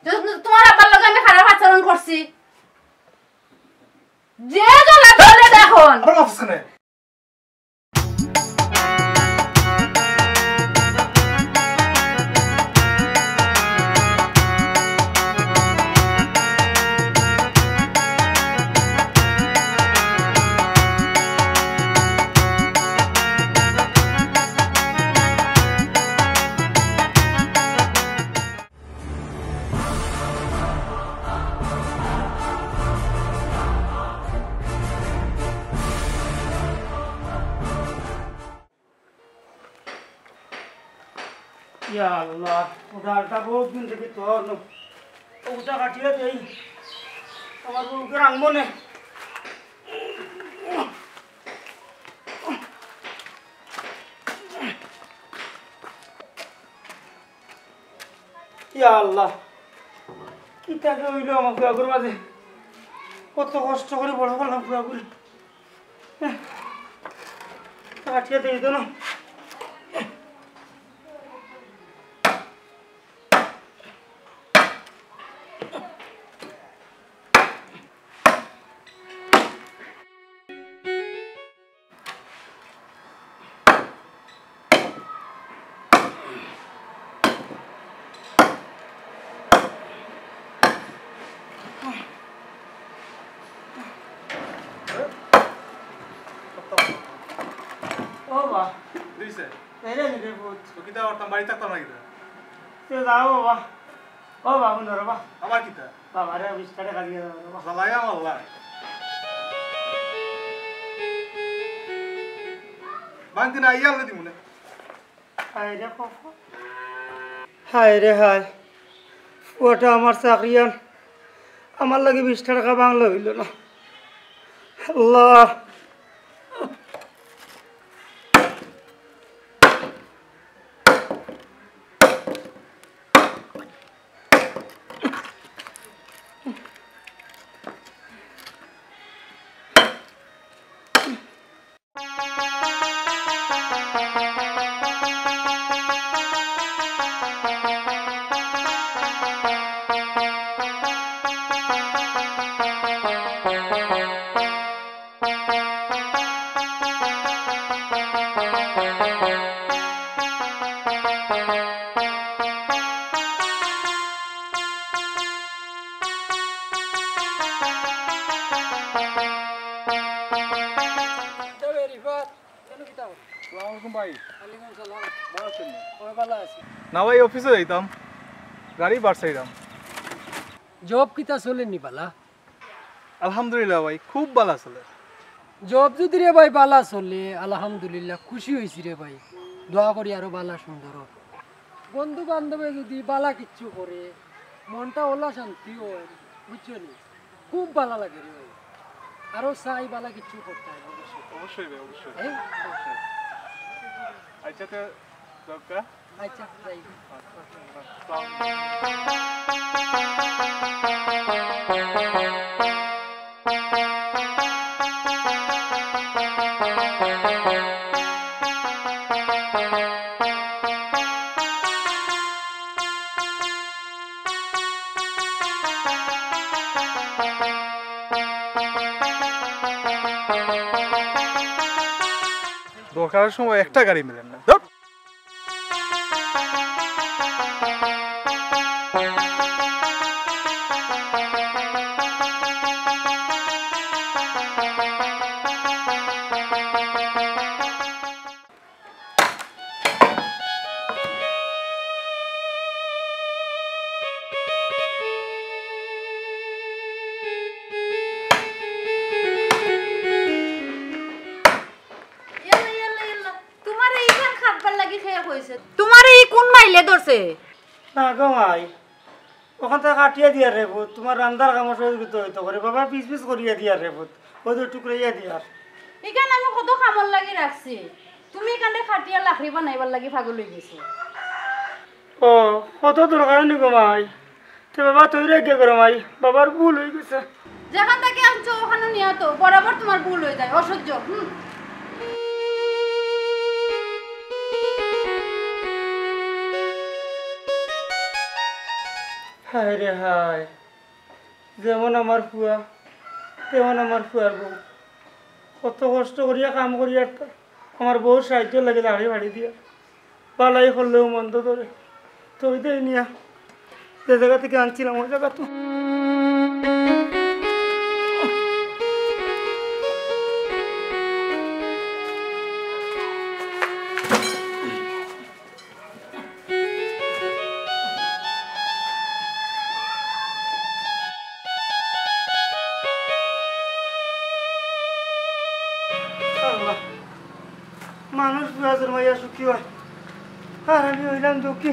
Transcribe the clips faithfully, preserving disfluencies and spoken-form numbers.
যে তোমার আব্বার লগে আমি খারাপ আচরণ করছি, যে জ্বালা ধরে দেখুন। আবার মাফ চাইছে না। ইয়া আল্লাহ, ও ডালটা বহুত দিন থাকি তো অইলো। ওটা কাটিয়া দেই, আমার বউকে রাখবো নে। ইয়া আল্লাহ, কিতা যে অইলো আমার ফুয়াগুর মাঝে। কত কষ্ট করি বড় করলাম ফুয়াগুরে। কাটিয়া দেই তো না। ও বা। দিছে। তাইলে নিবে ভূত। তো কিতা করতাম, বাড়ি থাকতাম না কিতা? তে যাও বাবা। ও বাবু, ধরো বা। আবার কিতা? বাবা রে, বিশ টাকা দিয়ে দাও বাবা। জ্বালাইয়া মারলা। বান্তি না, ইয়া আনলে দিমু নে। হায় রে কপাল। হায় রে হায়। ওটা আমার চাকরিয়ান। আমার লাগি বিশ টাকা বাংলা অইলো না। আল্লাহ। আসসালামু আলাইকুম ভাই। ওয়ালাইকুম সালাম। ভালা আছইন নি? অয়, ভালা আছি। না ভাই, অফিসো যাইতাম, গাড়ি বার চাইরাম। জব কিতা চলের নি ভালা? আলহামদুলিল্লাহ ভাই, খুব ভালা চলের। জব যুদি রে ভাই ভালা চলে, আলহামদুলিল্লাহ, খুশি অইছি রে ভাই। দোয়া করি আরো ভালা সুন্দর অউক। বন্ধু বান্ধবে যুদি ভালা কিচ্ছু করে, মনটা অলা শান্তি অয়, বুঝছো নি? খুব ভালা লাগে রে ভাই। আরো চাই ভালা কিচ্ছু করতে অয় ভবিষ্যতে। অবশ্যই ভাই, অবশ্যই। হ্যাঁ? অবশ্যই। আচ্ছা, তো দরকার। আচ্ছা, যাই। দরকারের সময় একটা গাড়ি মিলের না। ধুর। ইয়াল্লা, ইয়াল্লা, ইয়াল্লা। তুমারে ইখান খাটবার লাগি কে কইছে? তুমারে ই কুন মাইলে ধরছে? না গো মাই, অখানতা কাটিয়া দিয়ার রে পুত, তুমার রান্দার কামো সহযোগিতা অইতো করে। বাবা পিস পিস করিয়া দিয়ার রে পুত, অউ যে টুকরাইয়া দিয়ার। ইখান আমি কত কামর লাগি রাখছি, তুমি ইখানরে কাটিয়া লাকড়ি বানাইবার লাগি পাগল অইগেছো। ও, কত দরকার নি গো মাই। তে বাবা, তুই রে গিয়া করো মাই, বাবার ভুল অইগেছে। যেখান থাকি আনছো অখানো নিয়া তো, বরাবর তুমার ভুল অই যায়, অসহ্য। হুম। হায় রে হায়, যেমন আমার ফুয়া, তেমন আমার ফুয়ার বউ। কত কষ্ট করিয়া কাম করিয়ার তা আমার বউর সাহায্য লাগে লাড়ি বাড়ি দিয়া। বালাই করলেও মন্দ ধরে। তো ওই দেই নিয়া যে জাগা থাকি আনছিলাম, ওই জাগা তো। আল্লাহ, মানুষ বুয়া জন্মাইয়া সুখী হয়, আর আমি হইলাম দুঃখী।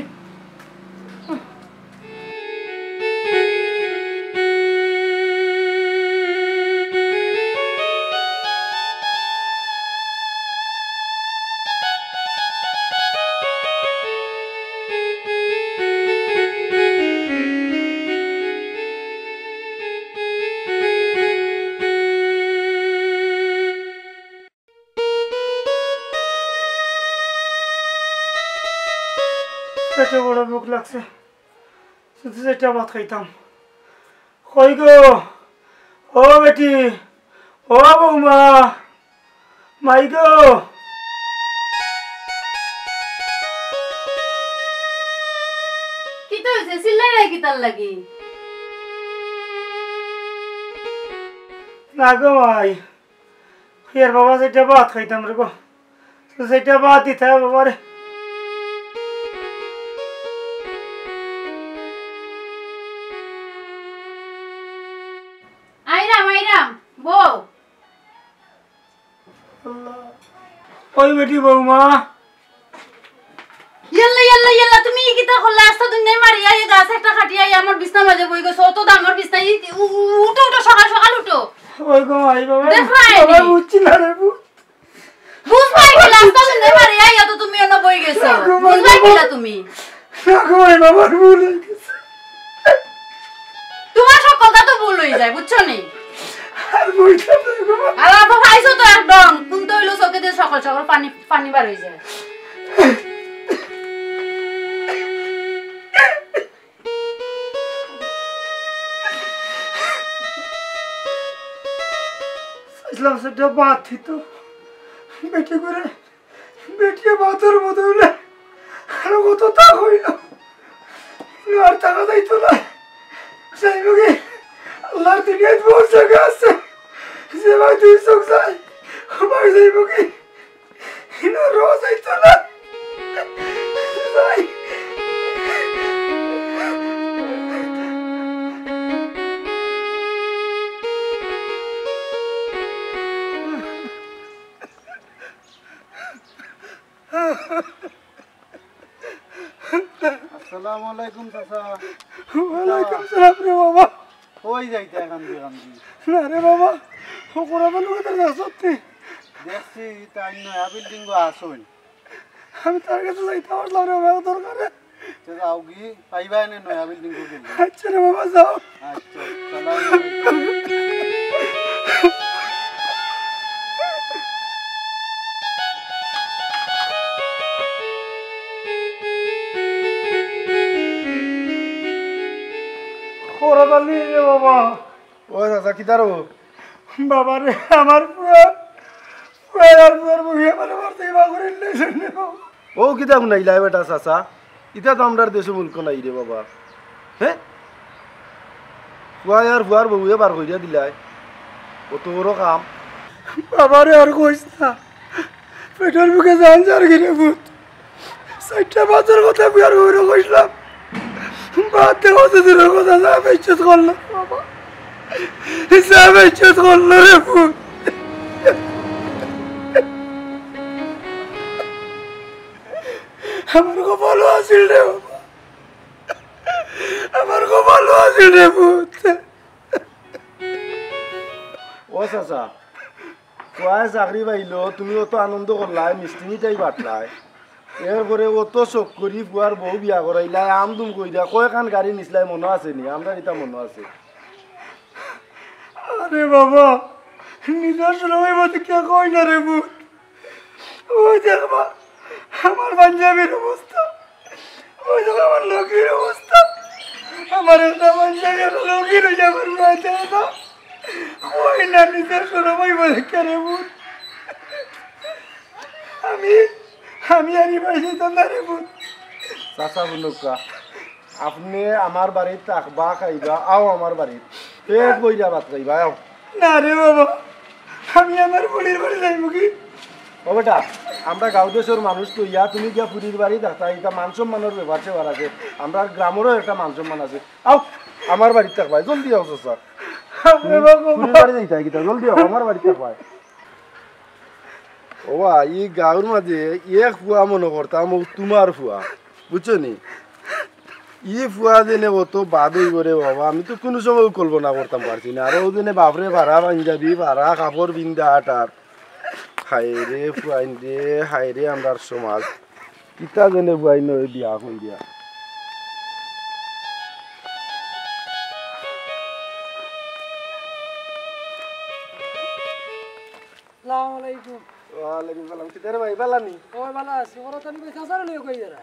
পেটে বড় ভুক লাগছে, শুধু একটা ভাত খাইতাম। কই গো, ও বেটি, ও বৌমা, মাই গো। কিতা অইছে? চিল্লাইরায় কিতার লাগি? না গো মাই, এর বাবা, সেটা ভাত খাইতাম রে গো। তো সেটা ভাত দিতে হবে বাবা রে। আইরাম, আইরাম, বউ। আল্লাহ। ওই বেটি বৌমা। ইয়াল্লা, ইয়াল্লা, ইয়াল্লা, তুমি ই কিতা করলা? আস্তা দুনিয়াই মারি আইয়া গাছ একটা কাটিয়া আইয়া আমার বিছনা মাঝে বই গেছো। অত ডাঙর বিছনা, ই, উ, উ, উঠো, উঠো, সকাল সকাল উঠো। ওই গো, আই বাবা। দেখো, আইনি। বাবা, বুঝছি না রে, বুঝ। বুঝবায় কিলা? আস্তা দুনিয়াই মারি আইয়া তো তুমি এনে বই গেছো। না গো, মা, বুঝবায় বাবা। কিলা তুমি? না গো, মা, বাবার ভুল হয়ে গেছে। তোমার সকলটা তো ভুল হয়ে যায়, বুঝছো নি? আর বইটা দেখো। আর আপা পাইছো তো একদম। কোনটা হইলো চোখে দিয়ে সকল সকল পানি, পানি বার হয়ে যায়। চাইছিলাম সেটা বাদ দিত। বেটি করে বেটিয়ে বাদর মতো হইলে আরো কত তা হইল। আর থাকা যাইতো না। যাইব কি? আল্লাহর দুনিয়াত বহুত জায়গা আছে। যে ভাই দুই চোখ যায়, ও ভাই যাইব কি? ইনো রোজ যাইতো না। যাই। আসসালামু আলাইকুম চাচা। ওয়ালাইকুম সালাম রে বাবা। কই যাইতা কান্দি কান্দি? না রে বাবা, হকরা তো লোকে তার কাছে সত্যি। দেখছি তাই নয়া বিল্ডিং গো আসইন। আমি তার কাছে যাইতে পারলাম রে বাবা, দরকারে। তে যাও গি, পাইবা এনে নয়া বিল্ডিং গো গেলে। আচ্ছা রে বাবা, যাও। আচ্ছা, সালাম আলাইকুম। খবর পালি রে বাবা। ও চাচা, কিতা রে? বাবা রে, আমার পুয়া, পুয়া আর পুয়ার বউয়ে আমারে মারতে ইবা করে নিলে শুনে বাবা। ও কিতা হুনাইলায় বেটা চাচা? ইতা তো আমরার দেশো মুলকো নাই রে বাবা। হে? পুয়ায় আর পুয়ার বউয়ে বার করিয়া দিলায়। অত বড় কাম। বাবারে আর কইস না। পেটর ভুকে জান যার গিরে পুত। চাইরটা ভাতর কথা পুয়ার বউরে কইছলাম। ভাত দেওয়া তো দূরর কথা, যা বেইজ্জত করলো রে বাবা। যা বেইজ্জত করলো রে পুত। আমার কপালো আছিল রে বাবা। আমার কপালো আছিল রে পুত। ও চাচা, পুয়ায় চাকরি পাইলো, তুমি অত আনন্দ করলায়, মিষ্টি মিঠাই বাটলায়। এরপরে অত শখ করি পুয়ার বউ বিয়া করাইলায়, আমদুম কইরা কয়খান গাড়ি নিছলায় মনো আছে নি? আমরার ইতা মনো আছে? আরে বাবা, নিজর সময় মতো কে কয় না রে পুত। ওই দেখবা, আমার পাঞ্জাবির অবস্থা, ওই দেখো আমার লুঙ্গির অবস্থা। আমার একটা মানুষের গেল লুকিয়ে রইছে আমার মাথায় না। ওই না নিজের শরম হইব দেখে রে বোন। আমি, আমি আর এই বাড়ি যাইতাম না রে বোন। চাচা বুনুক্কা, আপনে আমার বাড়িত থাকবা, খাইবা, আও আমার বাড়িত। পেট ভইরা ভাত খাইবা, আও। না রে বাবা, আমি আমার ফুড়ির বাড়ি যাইমু কি? ও বেটা, আমরা গাঁও দেশর মানুষ তো ইয়া, তুমি গিয়া ফুড়ির বাড়ি থাকতা, ইটা মান সম্মানর ব্যাপার স্যাপার আছে, আমরার গ্রামরও একটা মান সম্মান আছে। আও, আমার বাড়িত থাকবায়, জলদি আও চাচা। আরে বাবা। ফুড়ির বাড়ি যাইতায় কিতা, জলদি আও, আমার বাড়িত থাকবায়। ও বা, ই গাঁওর মাঝে এক ফুয়া মনো করতাম, ও তুমার ফুয়া, বুঝছো নি? ই ফুয়া যেনে কত বাদ অইবো রে বাবা, আমি তো কুনু সময় কল্পনা করতাম পারছি না। আর ও যেনে বাপরে ভাড়া পাঞ্জাবি, ভাড়া কাপড় পিন্দা আটার। হায় রে ফুয়াইন রে, হায় রে আমরার সমাজ। কিতা যেনে ফুয়াইন ওই বিয়া কইরা। আসসালামু আলাইকুম। ওয়ালাইকুম সালাম। কিতা রে ভাই, ভালা নি? ও ভালা আছি। ওরা তো আমি চাচারে লইয়া কই এরা।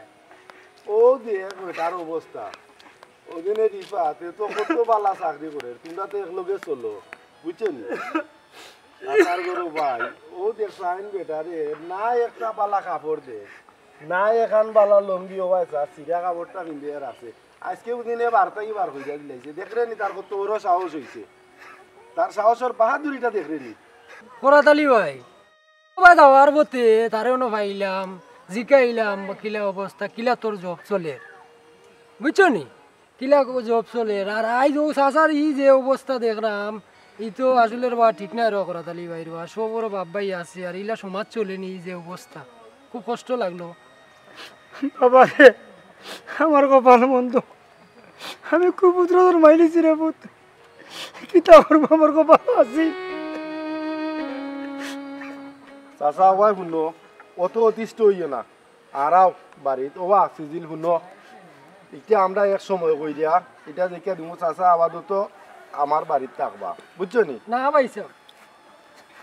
ও দেখ বেটার অবস্থা। ও দিনে রিফাত, এ তো কত ভালা চাকরি করে। তুমরা তো একলগে চলো, বুঝছো নি? আর তার গরু ভাই, ও দেখছাইন বেটারে, না একটা ভালা কাপড় দে, না এখান ভালা লুঙ্গি, ও ভাই, চা, ছিঁড়া কাপড়টা পিন্দিয়া আছে। আইজকে বুঝিনে বার্তা কি বার কইরা দিলাইছে। দেখরে নি তার কত বড় সাহস অইছে। তার সাহসর বাহাদুরিটা দেখরে নি। করাত আলী ভাই, ও ভাই যাওয়ার পথে তারে অনো পাইলাম, জিকাইলাম, "বা কিলা অবস্থা, কিলা তোর job চলের?" বুঝছো নি? কিলা job চলের? আর আইজ ও চাচার ই যে অবস্থা দেখরাম, ই তো আসলে রে বা ঠিক নায় রে করাত আলী ভাই রে বা। সবরও বাপ ভাই আছে, আর ইলা সমাজ চলে নি, ই যে অবস্থা। খুব কষ্ট লাগলো। বাবা রে, আমার কপাল মন্দ। আমি কুপুত্র জন্মাইলিছি রে পুত। কিতা করবো, আমার কপাল আছি। চাচা, ও ভাই হুনো, অত অতিষ্ঠ অইও না। আর আও বাড়িত, ও বা, সিজিল হুনো। ইটা আমরা এক সময় কইরা, ইটা দেখিয়া দিমু চাচা আপাতত আমার বাড়িত থাকবা। বুঝছো নি? না ভাই সাহেব,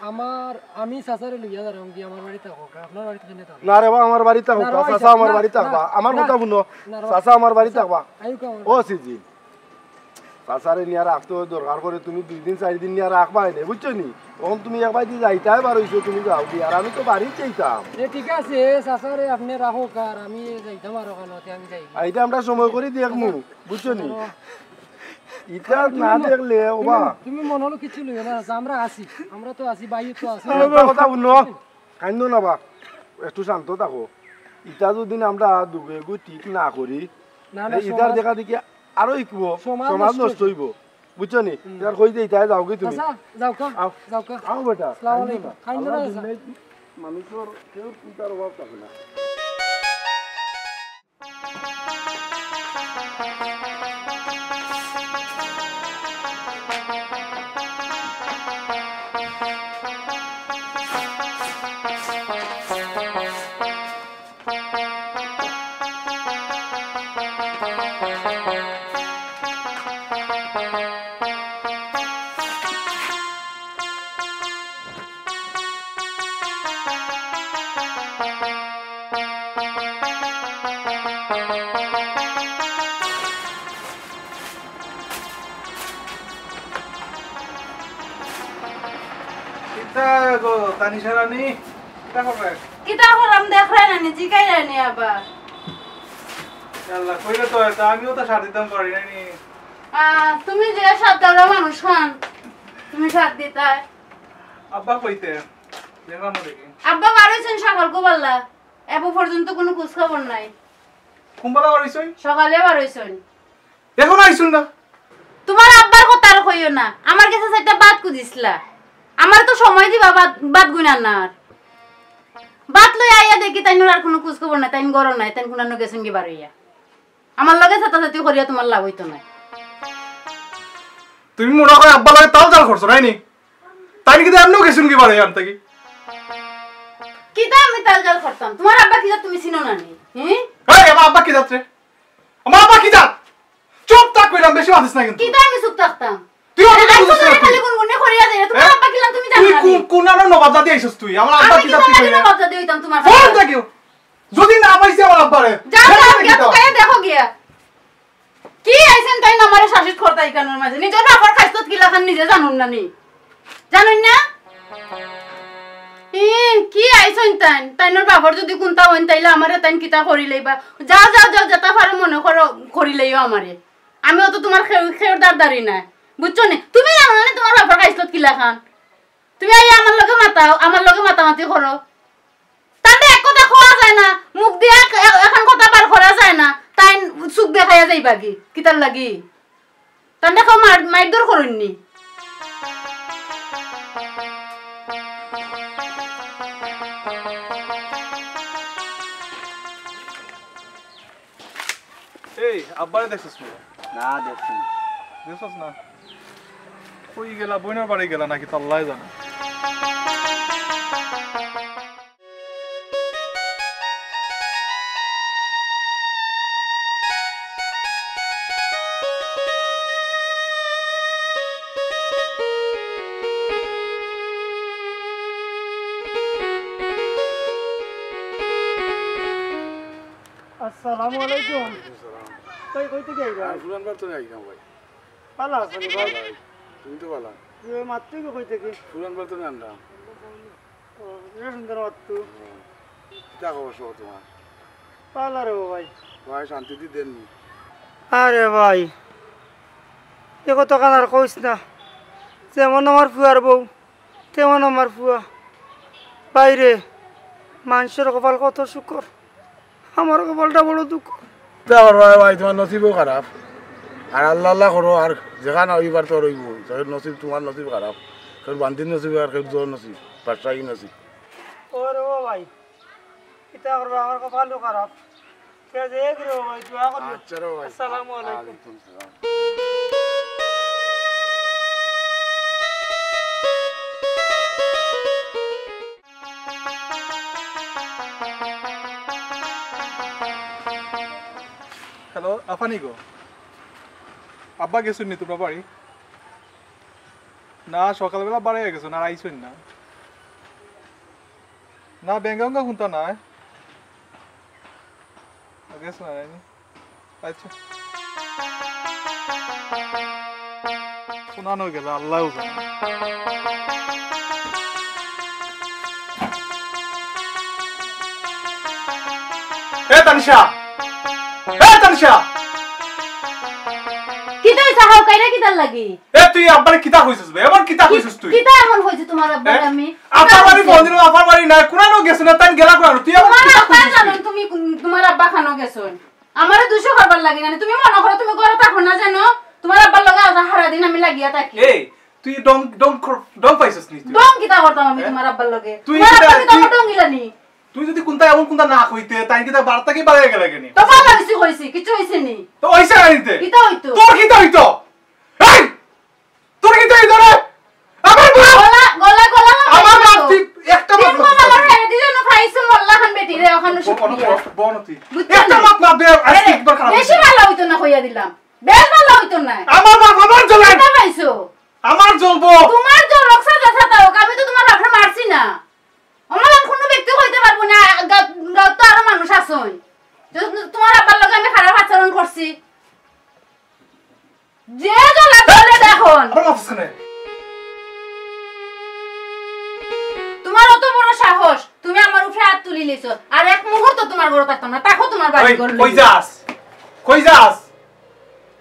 আমার, আমি চাচারে লইয়া যারাম কি আমার বাড়িত থাকো, আপনার বাড়িত কেনে থাকো? না রে বা, আমার বাড়িত থাকো, না রে বা, চাচা আমার না, বাড়িত থাকবা। না, আমার না, কথা হুনো, না রে বা, চাচা আমার বাড়িত চাচা, থাকবা। আইও কা আমার ও বাড়িত। সিজিল, চাচারে নিয়া রাখতে অয়, দরকার করে তুমি দুই দিন চাইর দিন নিয়া রাখবায় নে, বুঝছো নি? অখন তুমি এক বায়দি যাইতায় বার অইছো, তুমি যাওগি, আর আমি তো বাড়িত যাইতাম। এ, ঠিক আছে, চাচারে আপনে রাখো, আর আমি যাইতাম আর ওখানে, আমি যাই। আ, ইটা আমরা সময় করি দেখমু, বুঝছো নি? ও। ইটা তুমি না মন-, দেখলে, ও তুমি, বা। তুমি মনো অইলো কিচ্ছু লইও না, আমরা আছি, আমরা তো আছি, ভাইও তো আছে। একটা কথা হুনো, কান্দো না বা, একটু শান্ত থাকো। ইটা যদি আমরা দুগু এগু ঠিক না করি, না, না, তে ইটার সমাজ দেখা দেখি আরো ইকবো, সমাজ সমাজ নষ্ট নষ্ট অইবো। অইবো। বুঝছো নি? হুম। ইটার কই যে ইটায় যাওগি তুমি। চাচা, যাও কা, আও। যাও কা। আও বেটা, আসসালামু আলাইকুম। কান্দো না। কান্দো না, আল্লাহ চাচা। দুনিয়াত মানুষর কেউ চিন্তার অভাব থাকে না। কিতা গো, তানিশা রানী? কিতা কররায়? কিতা কররাম, দেখরায় না নি, জিকাইরায় নি আবার। আল্লাহ, কইলে তো অয়, তা আমিও তো সাথ দিতাম পারি না নি। আ, তুমি যে সাথ দেওরা মানুষ খান, তুমি সাথ দিতায়। আব্বা কইতে, দেখলাম না দেখি। আব্বা বার অইছইন সকাল কুবাল্লা, এবো পর্যন্ত কুনু খোঁজ খবর নাই। কুনবালা বার অইছইন? সকালে বার অইছইন। অখনো আইছইন না? তুমার আব্বার কথা আর কইও না। আমার গেছে চাইরটা ভাত খুজিছলা। আমারে তো সময় দিবা ভাত, ভাত গুনার না আর। ভাত লইয়া আইয়া দেখি তাইনর আর কুনু খোঁজ খবর নাই, তাইন ঘরো নাই, তাইন কুনানো গেছইন গি বার অইয়া। আমার লগে চাতাচাতি করিয়া তুমার লাভ অইতো নায়। তুমি মনো কয় আব্বার লগে তাল জাল করছো, নায় নি? তাইন কিন্তু এমনেও গেছইন গি বার অইয়া আনতে কি? কিতা আমি তাল জাল করতাম? তুমার আব্বা কিতা তুমি চিনো না নি? হুম? এই, আমার আব্বা কি জাত রে? আমার আব্বা কি জাত? চুপ থাক কইলাম, বেশি মাতিস না কিন্তু। কিতা আমি চুপ থাকতাম? তুই ওকে কেন বুঝছিস না তুই? খালি গুনগুনি করিয়া যাইরা। তুমার হ্যাঁ? আব্বা কিলান তুমি জানো তুই না নি? কোন, কোন আনার নবাব জাতি আইছস তুই? আমার আব্বা আমি কি কিতা জাতি লাগি কইয়া? নবাব জাতি অইতাম তুমার ফোন কাছে? থাকিও। যদি না পাইছি আমার আব্বারে, যাও, দেখো যাও, দেখি গিয়া তো। তুকাইয়া দেখো গিয়া। কি আইছইন তাইন আমারে শাসিত করতা ইখানর মাঝে? নিজর বাপর খাইছলত কিলাখান নিজে জানইন না নি? জানইন না? ই, কি আইছইন তাইন? তাইনর বাপর যুদি কুন্তা অইন, তাইলে আমারে তাইন কিতা করিলাইবা? যাও, যাও, যাও, যেতা পারো মনে করো, করিলাইও আমারে। আমি অত তুমার খেউ-, খেউর দারদারি নায়। বুঝছো নি? তুমি জানো না নি তুমার বাপর খাইছলত কিলাখান? তুমি আইয়া আমার লগে মাতাও, আমার লগে মাতামাতি করো। তানরে এক কথা কওয়া যায় না, মুখ দিয়া এক, এক, একখান কথা বার করা যায় না, তাইন চুখ দেখাইয়া যাইবাগি, কিতার লাগি? তানরে কেউ মার-, মাইরধর করইন নি। এই, আব্বারে দেখছস নি? না, দেখছি না। দেখছস না? কই গেলা, বইনর বাড়ি গেলা নাকি, তা আল্লায় জানে। আসসালামু আলাইকুম। ওয়ালাইকুম সালাম। ভাই, কই থাকি আইলা? আমি পুরান বাড়ি থাকি আইলাম ভাই। ভালা আছো নি ভাই? ভাই, তুমি তো ভালা। তুমি মাতছো কই থাকি? পুরান বাড়ি থাকি আনলাম। ও, এটা সুন্দর মাতছো। হুম। কিতা খবর সব তোমার? ভালা রে ভাই। ভাই, শান্তি দি দেন নি? আরে ভাই, এ কথাখান আর কইস না। যেমন আমার ফুয়ার বউ, তেমন আমার ফুয়া। ভাইরে, মানষর কপাল কত শুকর, আমার কপালটা বড় দুঃখ। তা করবা ভাই, তোমার নসিবও খারাপ। আর আল্লাহ আল্লাহ করো, আর যেখান অইবার তো অইবো। যাই হোক, নসিব, তোমার নসিব খারাপ, কেউ বান্দির নসিব আর কেউ জোর নসিব, বাদশাহী নসিব। ওরে ও ভাই, কিতা করবা, আমার কপালও খারাপ। তে যে এগরে ও ভাই, দোয়া করি। আচ্ছা রে ভাই। আসসালামু আলাইকুম। ওয়ালাইকুম সালাম। হ্যালো, আফানি গো। আব্বা গেছইন নি তুমরার বাড়ি? না, সকালবেলা বারইয়া গেছইন, আর আইছইন না। না, বেঙ্গা উঙ্গা হুনতা নায়। গেছইন না, আইনি। আচ্ছা। কুনানো গেলা, আল্লাহ জানে। এ তানিশা! এ তানিশা! কিতা অইছে, হাউকাইরা কিতার লাগি? এ তুই আব্বারে কিতা কইছস বে? এমন কিতা কইছস তুই? কিতা এমন কইছি তুমার আব্বারে আমি? আফার বাড়ি ফোন দিলাম, আফার বাড়ি নাই, কুনানো গেছইন না, তাইন গেলা কুনানো? তুই এমন কিতা কইছস তুই? তুমার আব্বা খানো গেছইন। আমারে দুষো করবার লাগি না, তুমি মনো করো তুমি ঘরো থাকো না যেন, তুমার আব্বার লগে আজ হারা দিন আমি লাগিয়া থাকি। এই, তুই ডং, ডং কর-, ডং পাইছস নি তুই? ডং কিতা করতাম আমি হ্যাঁ? তুমার আব্বার লগে? তুই তুমার কিতা, আব্বা কিতা তুই, আমার ডং গিলা নি? তুই যুদি কুন্তা এমন কুন্তা না কইতে, তাইন কিতা বাড়ি থাকি বারইয়া গেলা কেনে? তো বালা অইছে কইছি, কিচ্ছু অইছে নি। তো অইছে না নিতে? কিতা অইতো? তোর কিতা অইতো? এই! তোর কিতা অইতো রে? আমার বাপ! গলা, গলা, গলা আমার বাপ তুই একটা মাত মাত না। ছেড়ে দিলে না খাইছো মোল্লা খান বেটি রে, ওখানে বন, বন, বন তুই। বুঝছো একটা নি? মাত না দে, আজকে আরে, একবার খারাপ বেশি হইছে। বালা অইতো না কইয়া দিলাম। বেশ বালা অইতো না। আমার বাপ আমার জ্বলে। কিতা পাইছো? আমার জ্বলবো। তুমার জ্বলক সাজা সাজা হোক, আমি তো তুমার বাপরে মারছি না। আমার আর কুনু ব্যক্তি কইতে পারবো না, গা-, গাঁওত তো আরো মানুষ আছইন। তো তুমার আব্বার লগে আমি খারাপ আচরণ করছি। যে জ্বলা জ্বলে দেখুন। আবার মারছস কেনে? তুমার অত বড় সাহস, তুমি আমার উপরে আত তুলিলিছো। আর এক মুহূর্ত তুমার ঘরো থাকতাম না, থাকো তুমার বাড়ি এই, ঘর কই লইয়া। যাস? কই যাস?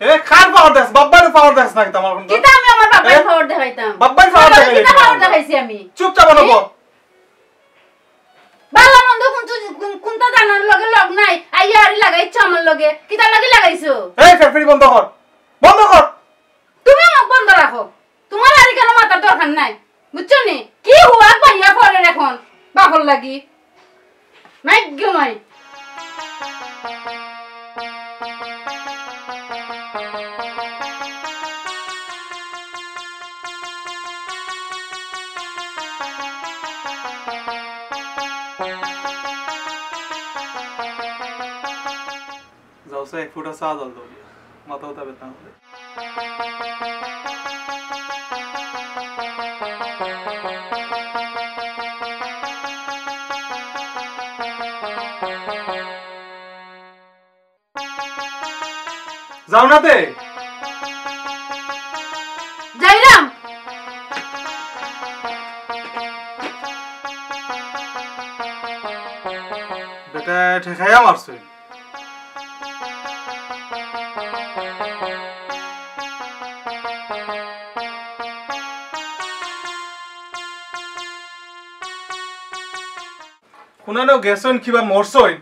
এ, কার পাওয়ার দেখাস? বাব্বারে পাওয়ার দেখাস নাকি তোমার কোনটা? কিতা আমি আমার বাব্বারে এ? পাওয়ার দেখাইতাম? বাব্বারে পাওয়ার কিতা দেখাইতাম? পাওয়ার দেখাইছি আমি? চুপচাপ বলো, এ? বল। বালা মন্দ কুন চু-, কুন-, কুনতা জানার লগে লগ নাই, আইয়া আরি লাগাইছো আমার লগে। কিতার লাগি লাগাইছো? এই ফেরফেরি বন্ধ কর, বন্ধ কর। তুমি মুখ বন্ধ রাখো, তুমার আর ইখানো মাতার দরকার নাই, বুঝছো নি? কি হুয়াক পাইয়া পড়ের এখন বাপর লাগি। মাই গো মাই। যাও, সে এক ফুটা চা জল দাও, মাথা ব্যথা বেদনা করে। যাও না তে। যাইরাম। বেটা ঠেকাইয়া মারছে। কুনানো গেছইন কিবা মরছইন,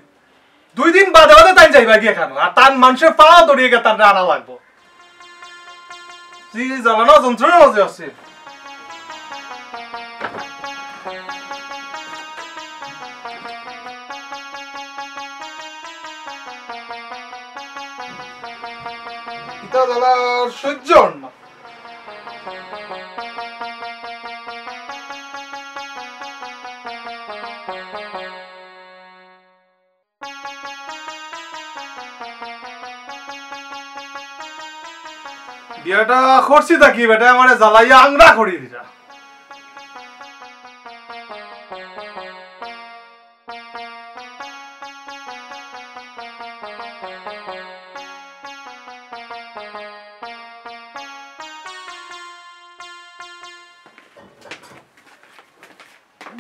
দুই দিন বাদে বাদে তাইন যাইবা গিয়া খানো, আর তান মানষে পাও ধরিয়া গিয়া তানরে আনা লাগবো। জি, জ্বালানো যন্ত্রণার মাঝে আছে। ইতা জ্বালা আর সহ্য অর না। বিয়াটা করছি থাকি বেটা আমারে জ্বালাইয়া আংরা করি দিরা।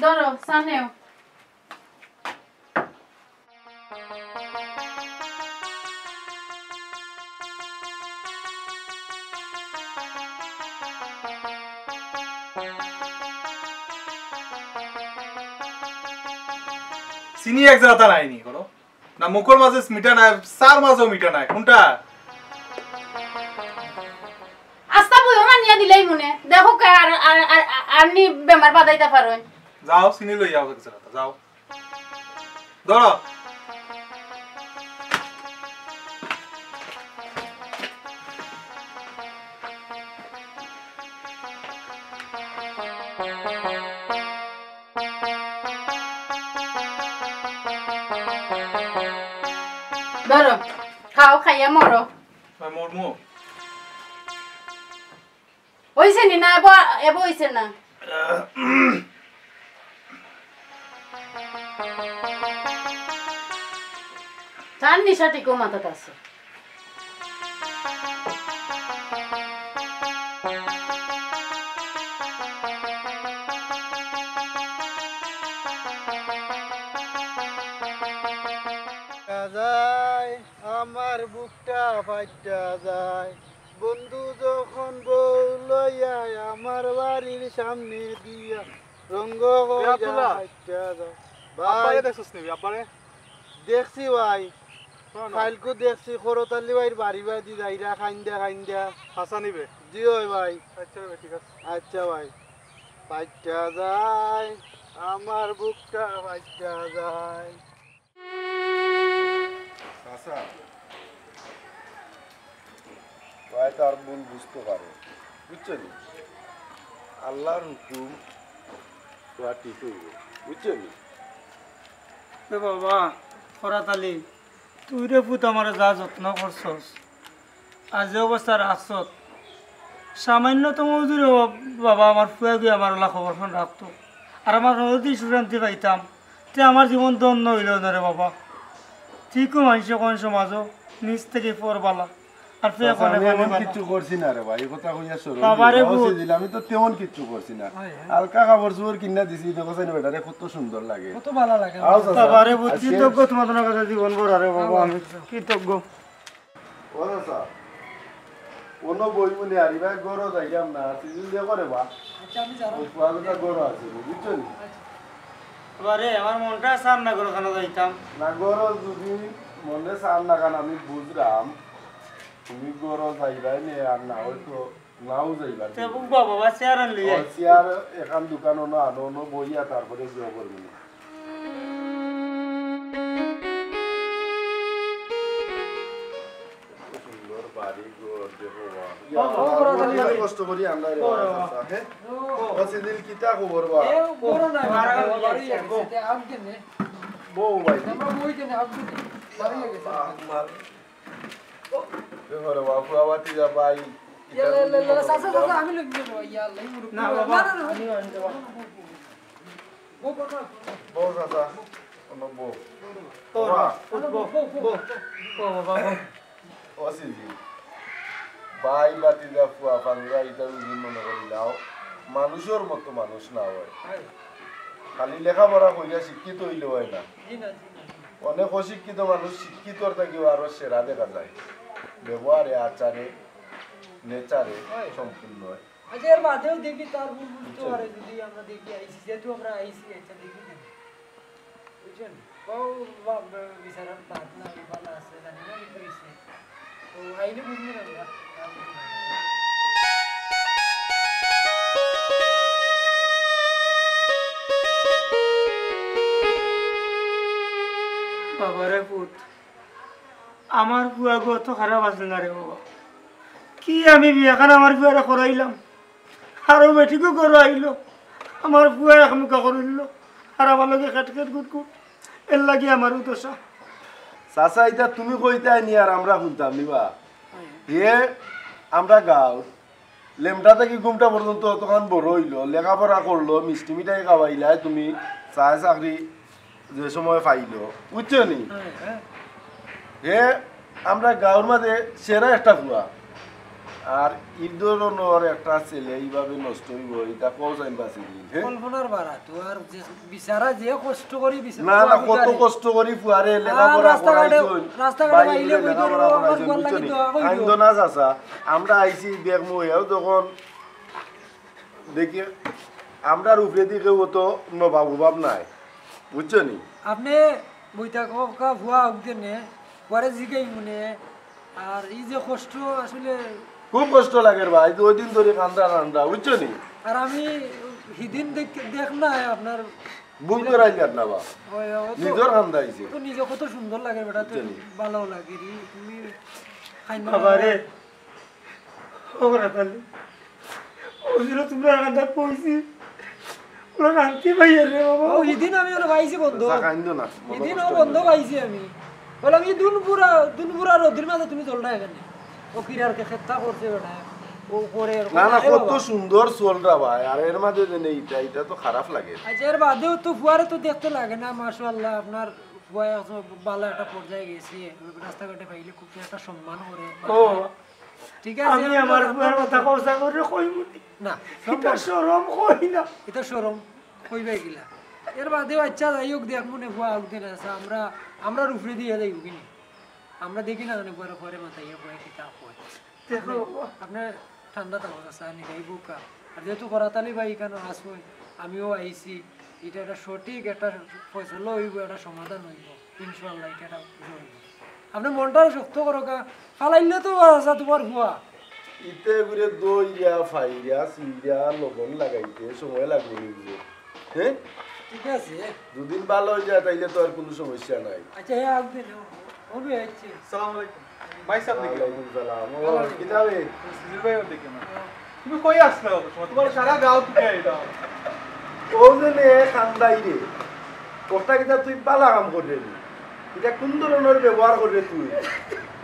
ধরো, চা নেও। চিনি এক জাগাত নাই নি কোনো? না মুখর মাঝে মিঠা নাই, চার মাঝেও মিঠা নাই, কোনটা? আস্তা বইও মানিয়া দিলাই মনে। দেখো কে আর, আর, আর, আর নি বেমার বাদাইতা পারইন। যাও, চিনি লই যাও এক জাগাত, যাও। ধরো। ধরো, খাও, খাইয়া মরো। ভাই, মরমু। অইছে নি না, এবো, এবো অইছে না। তার নিশা ঠিকও মাথাত আছে। যায়, আমার বুকটা ফাইটা যায়। বন্ধু যখন বউ লইয়া আমার বাড়ির সামনে দিয়া রঙ্গ এ কইরা আব্দুল্লাহ, হাইটা যায়। ভাই, আব্বারে দেখছস নি? আব্বারে? দেখছি ভাই। শোনো। কাইলকু দেখছি খরতালি ভাইর বাড়ি বাড়ি যাইরা কাইন্দা কাইন্দা। হাসানি বে? জি অয় ভাই। আচ্ছা রে ভাই, ঠিক আছে। আচ্ছা ভাই। ফাইটা যায়, আমার বুকটা ফাইটা যায়। চাচা, ভাই তার ভুল বুঝতো পারে, বুঝছো নি? আল্লাহর হুকুম তো আর ঠিক অইবো, বুঝছো নি? এ বাবা, খরাত আলী, তুই রে পুত আমারে যা যত্ন করছস, আর যে অবস্থা রাখছত, সামান্যতম উজুরে বাবা আমার ফুয়া গিয়া আমার ওলা খবর খান রাখতো, আর আমার যদি সুশান্তি পাইতাম, তে আমার জীবন ধন্য অইলো না রে বাবা। ঠিকও মানষে কইন সমাজো নিচ থাকি পর বালা, আর ফুয়া কইন আমি এমন কিচ্ছু করছি না রে ভাই, এই কথা কইয়া শরম বাবা রে। আমি তো তেমন কিচ্ছু করছি না। হালকা কাপড় চোপড় কিনা দিছি, দেখো চাইন বেটারে কত সুন্দর লাগে। কত ভালা লাগে। আও চাচা। বাবা রে, কৃতজ্ঞ তোমার কাছে জীবন ভর রে বাবা, আমি কৃতজ্ঞ। ও চাচা, কোনো বই মনে আরি ভাই, ঘরো যাইলাম না, সিজন দিয়ে করে বা। আচ্ছা, আমি যাবো। ওই ফুয়াগুটা ঘরো আছে, বুঝছো নি? আচ্ছা। বাবা রে, আমার মনটা চার না ঘরো খানো যাইতাম। না, ঘরো যদি মনে চার না খান আমি বুঝলাম, তুমি ঘরো যাইবাই নে, আর না হয়তো নাও যাইবা। তে বুঝবা বাবা, চেয়ার আনলি ও, আয়। চেয়ার এখান দোকানো না আনো, অনো বইয়া তারপরে জিও করবি না। সুন্দর বাড়ি ঘর, দেখো বা। ইয়া, ও, ও, বড় আমরা বাড়ি। কষ্ট করি আমরা রে ও, বাবা, ও। চাচা, হ্যাঁ? ও। ও, সিজিল, কিতা খবর বা? এ, বড় না, বাড়ি আছে, আগ দিনে। বউ ভাই। আমরা বই দিনে, আগ দিনে। বাড়ি গেছে। বাহ, মার। দেখো রে বাবা, ফুয়া বাতি যা ভাই। ইয়া, লা, লা, লা, চাচা, চাচা, আমি লই যাবো। ইয়া আল্লাহ, এই মুরব্বি। না, বাবা, না, না, না। আমি আনতে পারবো। বউ, বউ, বউ। বউ, চাচা, অনো বউ। বউ, বাবা। বউ, বউ, বউ, বউ। ও বাবা, বউ। ও সিজি। ভাই, ভাতিজা, ফুয়া, ফান্দা, ইতা যদি মনে করি নাও, মানুষর মতো মানুষ না অয়। খালি লেখাপড়া করিয়া শিক্ষিত অইলে অয় না। অনেক অশিক্ষিত মানুষ শিক্ষিতর থাকিও আরো সেরা দেখা যায়। ব্যবহারে, আচারে, নেচারে সম্পূর্ণ অয়। আচ্ছা, এর বাদেও দেখি তার ভুল বুঝতে পারে, যদি আমরা দেখি আইসি, যেহেতু আমরা আইসি, আচ্ছা, দেখি না। বুঝছেন? ও বা-, বা-, বিচারার বাদ না, ও ভালো আছে, জানি না কি হইছে। তো আইলে বুঝবো না আমরা। বাবারে পুত, আমার ফুয়া গো অত খারাপ আছিল না রে বাবা। কি আমি বিয়াখান আমার ফুয়ারে করাইলাম, আরো বেটিকও ঘরো আইলো, আমার ফুয়া এক মুখা করিল, আর আমার লগে খেট খেট গুট গুট, এর লাগি আমারও দশা। চাচা, ইতা তুমি কইতায় নি আর আমরা হুনতাম নি বা? হে আমরা গাঁও, লেমটা থাকি গুমটা পর্যন্ত অতখান বড় অইলো, লেখাপড়া করলো, মিষ্টি মিঠাই খাওয়াইলায় তুমি, চায় চাকরি যে সময় পাইলো, বুঝছো নি? হে আমরা গাঁওর মাঝে সেরা একটা ফুয়া, আর ই ধরনর একটা ছেলে ইভাবে নষ্ট অইবো, ইতা কও চাইন বাঁচি দিন, হে? কল্পনার বাড়া তো, আর যে বিচারা যে কষ্ট করি বিচারা না, না, কত কষ্ট করি ফুয়ারে লেখাপড়া করাইছইন, রাস্তাঘাটে বাইরে বাইলে লেখাপড়া করাইছইন, বুঝছো নি? আইন্দো না চাচা, আমরা আইছি দেখমু, এও যখন দেখি, আমরার উপরেদি কেউ অত নবাব উবাব নাই, বুঝছো নি? আপনে বইতা কা ফুয়া অউক দেনে, পরে জিগাই মনে, আর ই যে কষ্ট আসলে খুব কষ্ট লাগের ভাই, দুই দিন ধরি কান্দরা কান্দরা, বুঝছো নি? আর আমি হিদিন দেখ, দেখ না আপনার ভুল করাইলার না বা। ওই, ও তো, নিজর কান্দা আইছে। তো নিজে কত সুন্দর লাগে বেটা, তো বুঝছো নি? ভালো লাগে রে, তুমি খাই না বাবা রে। ও রাতালি, ও দিন তুমরার কান্দা কইছি, ওরা শান্তি পাইয়া রে বাবা। ও, হিদিন আমি ওরা পাইছি বন্ধ। চা খাইন দিও না, মন হিদিন ও কষ্ট বন্ধ অইবো। পাইছি আমি। বললাম, "ই দুনপুরা, দুনপুরা রোদির মাঝে তুমি চলরা এখানে।" ও কিরার কে খেত্তা করছে বেটা। ও করে এরকম না, না, আরে কত বাবা। সুন্দর চলরা ভাই। আর এর মাঝে যে নেই, ইটা, ইটা তো খারাপ লাগে। আচ্ছা, এর বাদেও তো ফুয়ারে তো দেখতে লাগে না, মাশাআল্লাহ, আপনার ফুয়া এখন ভালো একটা পর্যায়ে গেছে। রাস্তাঘাটে পাইলে খুব একটা সম্মান করে। ও। ঠিক আছে, আমি আমরা আমার তো ফুয়ার কথা খরচা করে কইমু নি। না, এটা সম্ভব না। শরম কই না। এটা শরম কইবাই গিলা। এর বাদেও আচ্ছা, যাই হোক, দেখ মনে ফুয়া হোক দিন আছে, আমরা, আমরা উপরে দিয়া যাইব কিনি। আমরা দেখি না জানি পরে, পরে মাথায় ইয়ে পড়ে কিতা হয়। দেখো আপনি, বাবা। আপনি ঠান্ডা থাকো, চাচা, নি গাই বোকা। আর যেহেতু করাতালি ভাই এখানে আসুন, আমিও আইছি, এটা একটা সঠিক একটা ফয়সলা হইব, একটা সমাধান হইব। ইনশাআল্লাহ, এটা একটা ইয়ে হইব। আপনি মনটা শক্ত করো কা, ফালাইলে তো আচ্ছা তোমার ফুয়া। ইতে করে দইরা, ফাইরা, চিরা, লবণ লাগাইতে সময় লাগবে নি বুঝে। হ্যাঁ? ঠিক আছে। দুদিন ভালো হয়ে যায়, তাইলে তো আর কোনো সমস্যা নাই। আচ্ছা, হ্যাঁ, আসবে না। হবে, আচ্ছা। সালাম আলাইকুম। ভাই সাহেব দেখি। ওয়ালাইকুম সালাম। ও, ভালো আছেন? কিতা বে? সিজিল ভাই দেখি না। তুমি কই আসলে অত সময়? তোমার সারা গাঁও তুমি এটা। ও যে নে কান্দাই রে। ওটা কিতা তুই বালা কাম কররে নি? এটা কোন ধরনের ব্যবহার কররে তুই?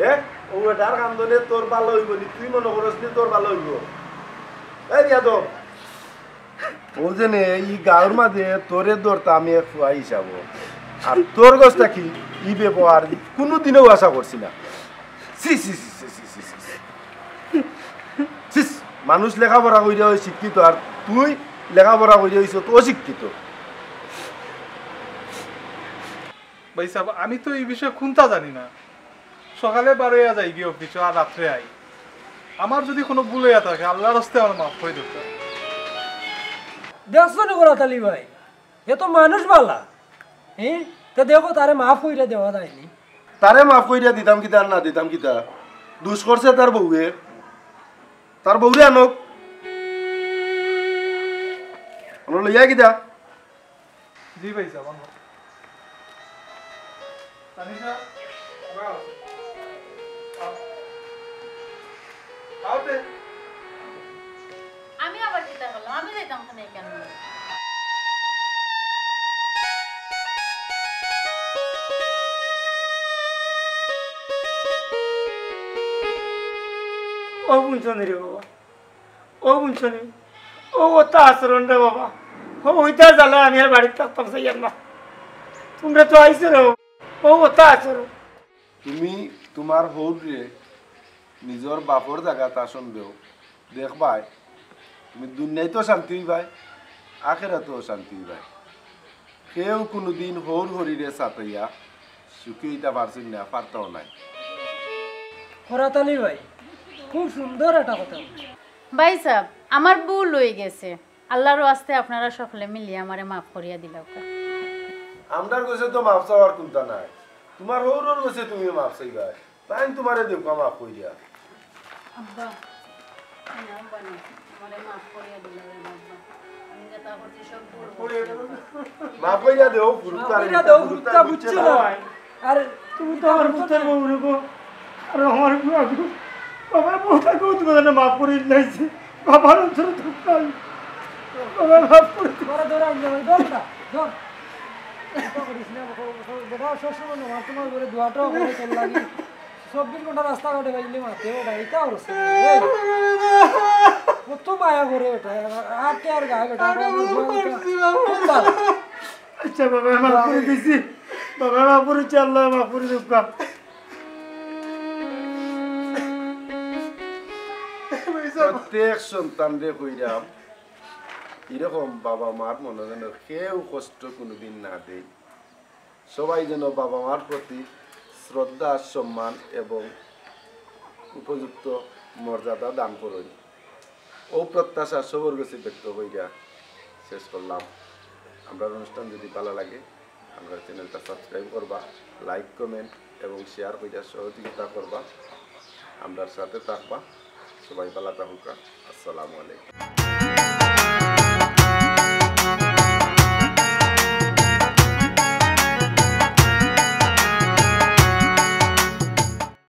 হ্যাঁ? ও এটার কান্দনে তোর ভালো হইব নি? তুই মনে করস নি তোর ভালো হইব? এই বিয়াদব। ও যে নে, ই গাঁওর মাঝে তোরে ধরতা আমি এক ফুয়া হিসাব। আর তোর গছটা কি? ই ব্যবহার কোনোদিনও আশা করছি না। ছি, ছি, ছি। ছিস, মানুষ লেখাপড়া কইরা হয় শিক্ষিত, আর তুই লেখাপড়া কইরা হইছ তো অশিক্ষিত। ভাই সাহেব, আমি তো এই বিষয়ে কুন্তা জানি না। সকালে বারোইয়া যাই গিয়ে অফিসে, আর রাত্রে আই। আমার যদি কোনো ভুল হইয়া থাকে, আল্লাহর রাস্তে আমার মাফ করে দিতে। দেখছো নি করাতালি ভাই, এ তো মানুষ বালা। হ্যাঁ, তে দেখো, তারে মাফ কইরা দেওয়া যায়নি। তারে মাফ কইরা দিতাম কিতা আর না দিতাম কিতা? দুষ করছে তার বউয়ে, তার বউরে আনক, আমরা লইয়া কিতা? জি ভাই সাহেব, আমরা। তানিশা, আও। আও তে। আমি আবার কিতা করলাম? আমি যাইতাম কেনে কেন? ও বুঝছো নি রে বাবা? ও বুঝছো নি? ও অতা আচরণ রে বাবা। ও ওইটা জ্বালা আমি আর বাড়িত থাকতাম চাইয়ার না। তুমরা তো আইছো রে বাবা। ও অতা আচরণ। তুমি তুমার হউররে নিজর বাপর জাগাত আসন দেও। দেখবায়, তুমি দুনিয়াইতো শান্তি অইবায়, আখেরাতও শান্তি অইবায়। কেউ কুনুদিন হউর হরিরে সাতাইয়া সুখী অইতা পারছইন না, পারতাও নায়। করাত আলী ভাই, খুব সুন্দর একটা কথা। ভাই সাব, আমার ভুল অই গেছে। আল্লার ওয়াস্তে আপনারা সকলে মিলিয়া আমারে মাফ করিয়া দিলাউক্কা। আমরার গেছে তো মাফ চাওয়ার কুন্তা নাই, তুমার হউরর গেছে তুমি মাফ চাইবায়, তাইন তুমারে দেউক্কা মাফ করিয়া। আব্বা, না আব্বা না, আমারে মাফ করিয়া দিলাউক্কা আব্বা। আমি যেটা করছি সব ভুল। মাফ করিয়া দেও, হুরুত্তা কইরা দেও, হুরুত্তা বুঝছে না। আরে তুমি তো আমার পুত্রের বউ রে গো। আর আমার বাবা বউটা কেউ তোমার জন্য মাফ করে দিলাইছে। বাবার অন্তরে দুঃখ নাই। বাবা মাফ করে দিও। ধর, ধর, আমি যাবো, ধর বেটা, ধর। এটা করিস না, বেটা, সবসময় না, তোমার ঘরে দোয়াটাও করে তোর লাগি। চব্বিশ ঘন্টা রাস্তাঘাটে বাইলে মাতে বেটা, এটা করছে। এই, কত মায়া করে বেটা, আর কে আর গায়ে বেটা, আমার দোয়া বেটা। খুব ভালো। আচ্ছা বাবা, মাফ করে দিছি। বাবা, মাফ করে দিছি, আল্লাহ মাফ করে দিউক্কা। প্রত্যেক সন্তানরে কইরাম, এরকম বাবা মার মনে যেন কেউ কষ্ট কুনুদিন না দেয়। সবাই যেন বাবা মার প্রতি শ্রদ্ধা, সম্মান এবং উপযুক্ত মর্যাদা দান করইন। অউ প্রত্যাশা সবর গেছে ব্যক্ত কইরা শেষ করলাম। আমরার অনুষ্ঠান যদি ভালা লাগে, আমরার চ্যানেলটা সাবস্ক্রাইব করবা, লাইক, কমেন্ট এবং শেয়ার কইরা সহযোগিতা করবা, আমরার সাথে থাকবা। সবাই ভালা থাকুক্কা। আসসালামু আলাইকুম।